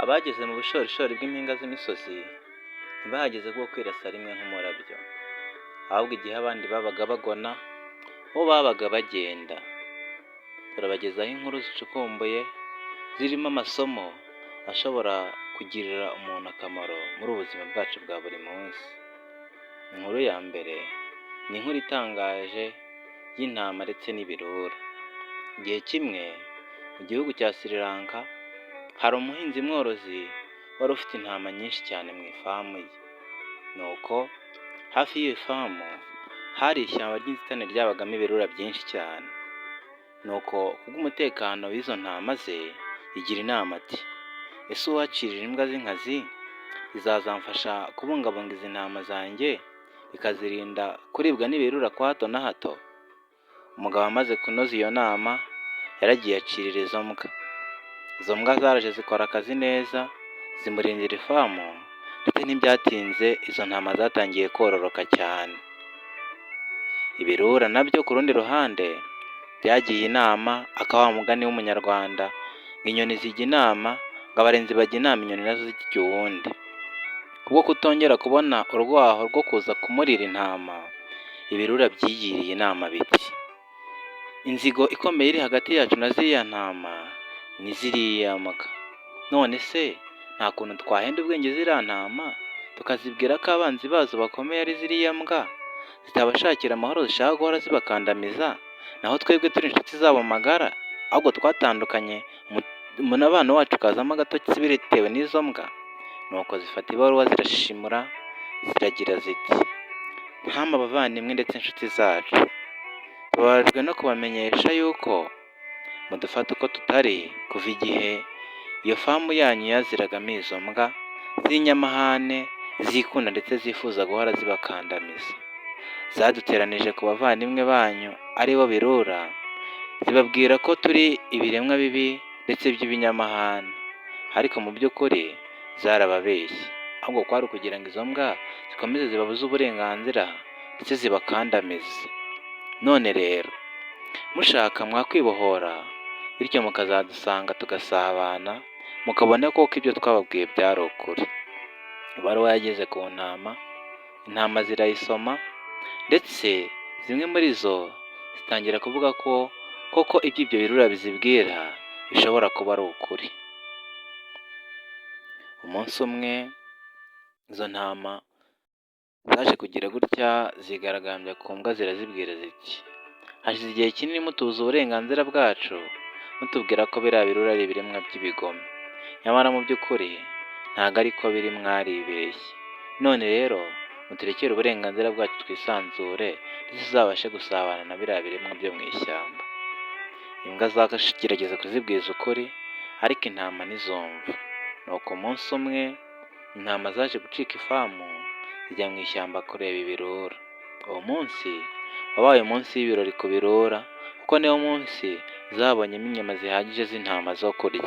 Abageze mu bushorishori bw'impinga z'imisozi ntibahageze kubwo kwirasa rimwe nk'umurabyo, ahubwo igihe abandi babaga bagona, bo babaga bagenda. Turabagezaho inkuru zicukumbuye zirimo amasomo ashobora kugirira umuntu akamaro muri ubu buzima bwacu bwa buri munsi. Inkuru ya mbere ni inkuru itangaje y'intama ndetse n'ibirura. Igihe kimwe mu gihugu cya Sri Lanka hari umuhinzi mworozi wari ufite intama nyinshi cyane mu ifamu ye. Nuko hafi y'iyo famu hari ishyamba ry'inzitane ryabagamo ibirura byinshi cyane. Nuko kubw'umutekano w'izo ntama ze yigira inama ati: "Ese uwacirira imbwa z'inkazi zizazamfasha kubungabunga izi ntama zanjye bikazirinda kuribwa n'ibirura kwa hato na hato?" Umugabo amaze kunoza iyo nama yaragiye acirira izo mbwa. Izo mbwa zaraje zikora akazi neza, zimurindira ifamu, ndetse ntibyatinze izo ntama zatangiye kororoka cyane. Ibirura nabyo ku rundi ruhande byagiye inama, aka wa mugani w'Umunyarwanda ngo inyoni zijya inama, ngo abarinzi bajya inama inyoni nazo zijya uwundi. Kubwo kutongera kubona urwaho rwo kuza kumurira intama, ibirura byigiriye inama biti: "Inzigo ikomeye iri hagati yacu na ziriya ntama ni ziriya mbwa. None se nta kuntu twahenda ubwenge ziriya ntama, tukazibwira ko abanzi bazo bakomeye ari ziriya mbwa, zitabashakira amahoro, zishaka guhora zibakandamiza, naho twebwe turi inshuti zabo magara, ahubwo twatandukanye umubano wacu ukazamo agatotsi bitewe n'izo mbwa?" Nuko zifata ibaruwa zirashishimura, ziragira ziti: "Ntama bavandimwe ndetse inshuti zacu, tubabajwe no kubamenyesha yuko mudufata uko tutari kuva igihe iyo famu yanyu yaziragamo izo mbwa z'inyamahane, zikunda ndetse zifuza guhora zibakandamiza. Zaduteranije ku bavandimwe banyu ari bo birura, zibabwira ko turi ibiremwa bibi ndetse by'ibinyamahane, ariko mu by'ukuri zarababeshye, ahubwo kwari ukugira ngo izo mbwa zikomeze zibabuze uburenganzira ndetse zibakandamize. None rero mushaka mwakwibohora, bityo mukazadusanga tugasabana, mukabona koko ibyo twababwiye byari ukuri." Ibaruwa yageze ku ntama, intama zirayisoma, ndetse zimwe muri zo zitangira kuvuga ko koko ibyo ibyo birura bizibwira bishobora kuba ari ukuri. Umunsi umwe izo ntama zaje kugira gutya zigaragambya ku mbwa, zirazibwira ziti: "Hashize igihe kinini mutubuza uburenganzira bwacu, mutubwira ko biriya birura ari ibiremwa by'ibigome. Nyamara mu by'ukuri ntabwo ariko biri, mwaribeshye. None rero muturekere uburenganzira bwacu twisanzure, ndetse tuzabashe gusabana na biriya biremwa byo mu ishyamba." Imbwa zagerageza kuzibwiza ukuri, ariko intama ntizumva. Nuko umunsi umwe intama zaje gucika ifamu zijya mu ishyamba kureba ibirura. Uwo munsi wabaye umunsi w'ibirori ku birura, kuko niwo munsi zabonyemo inyama zihagije z'intama zo kurya.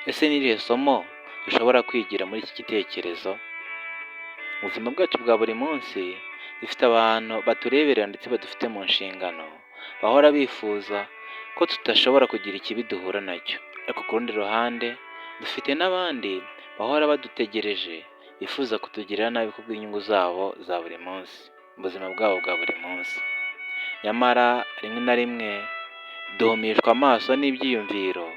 Ese ni irihe somo dushobora kwigira muri iki gitekerezo? Mu buzima bwacu bwa buri munsi dufite abantu batureberera ndetse badufite mu nshingano, bahora bifuza ko tudashobora kugira ikibi duhura nacyo. Ariko ku rundi ruhande dufite n'abandi bahora badutegereje, bifuza kutugirira nabi kubw'inyungu zabo za buri munsi, mu buzima bwabo bwa buri munsi. Nyamara rimwe na rimwe duhumishwa amaso n'ibyiyumviro,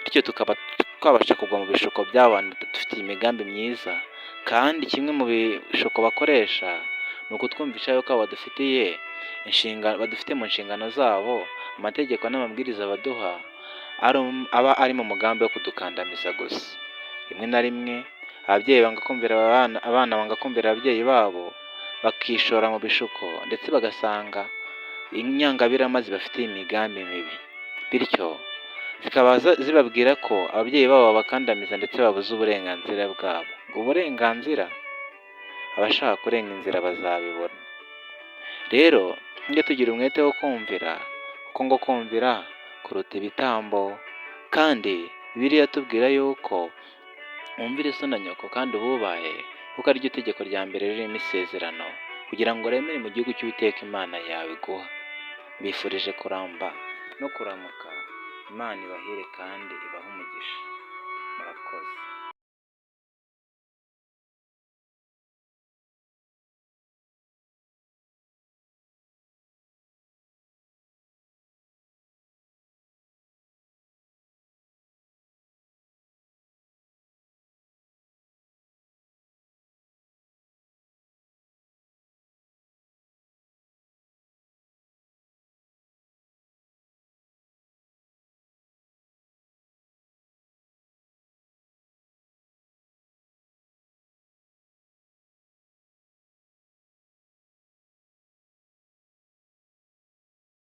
bityo tukaba twabasha kugwa mu bishuko by'abantu badufitiye imigambi myiza, kandi kimwe mu bishuko bakoresha ni ukutwumvisha yuko abo badufitiye inshingano, badufite mu nshingano zabo, amategeko n'amabwiriza baduha aba ari mu mugambi wo kudukandamiza gusa. Rimwe na rimwe ababyeyi banga kumvira abana, abana banga kumvira ababyeyi babo, bakishora mu bishuko ndetse bagasanga inyangabirama zibafitiye imigambi mibi, bityo zikaba zibabwira ko ababyeyi babo babakandamiza ndetse babuze uburenganzira bwabo. Ngo uburenganzira? Abashaka kurenga inzira bazabibona. Rero tujye tugira umwete wo kumvira, kuko ngo kumvira kuruta ibitambo, kandi Bibiliya itubwira yuko wumvira so na nyoko kandi ububahe, kuko ariryo tegeko rya mbere ririmo isezerano, kugira ngo uremere mu gihugu cy'Uwiteka Imana yawe iguha. Mbifurije kuramba no kuramuka, Imana ibahire kandi ibahe umugisha. Murakoze.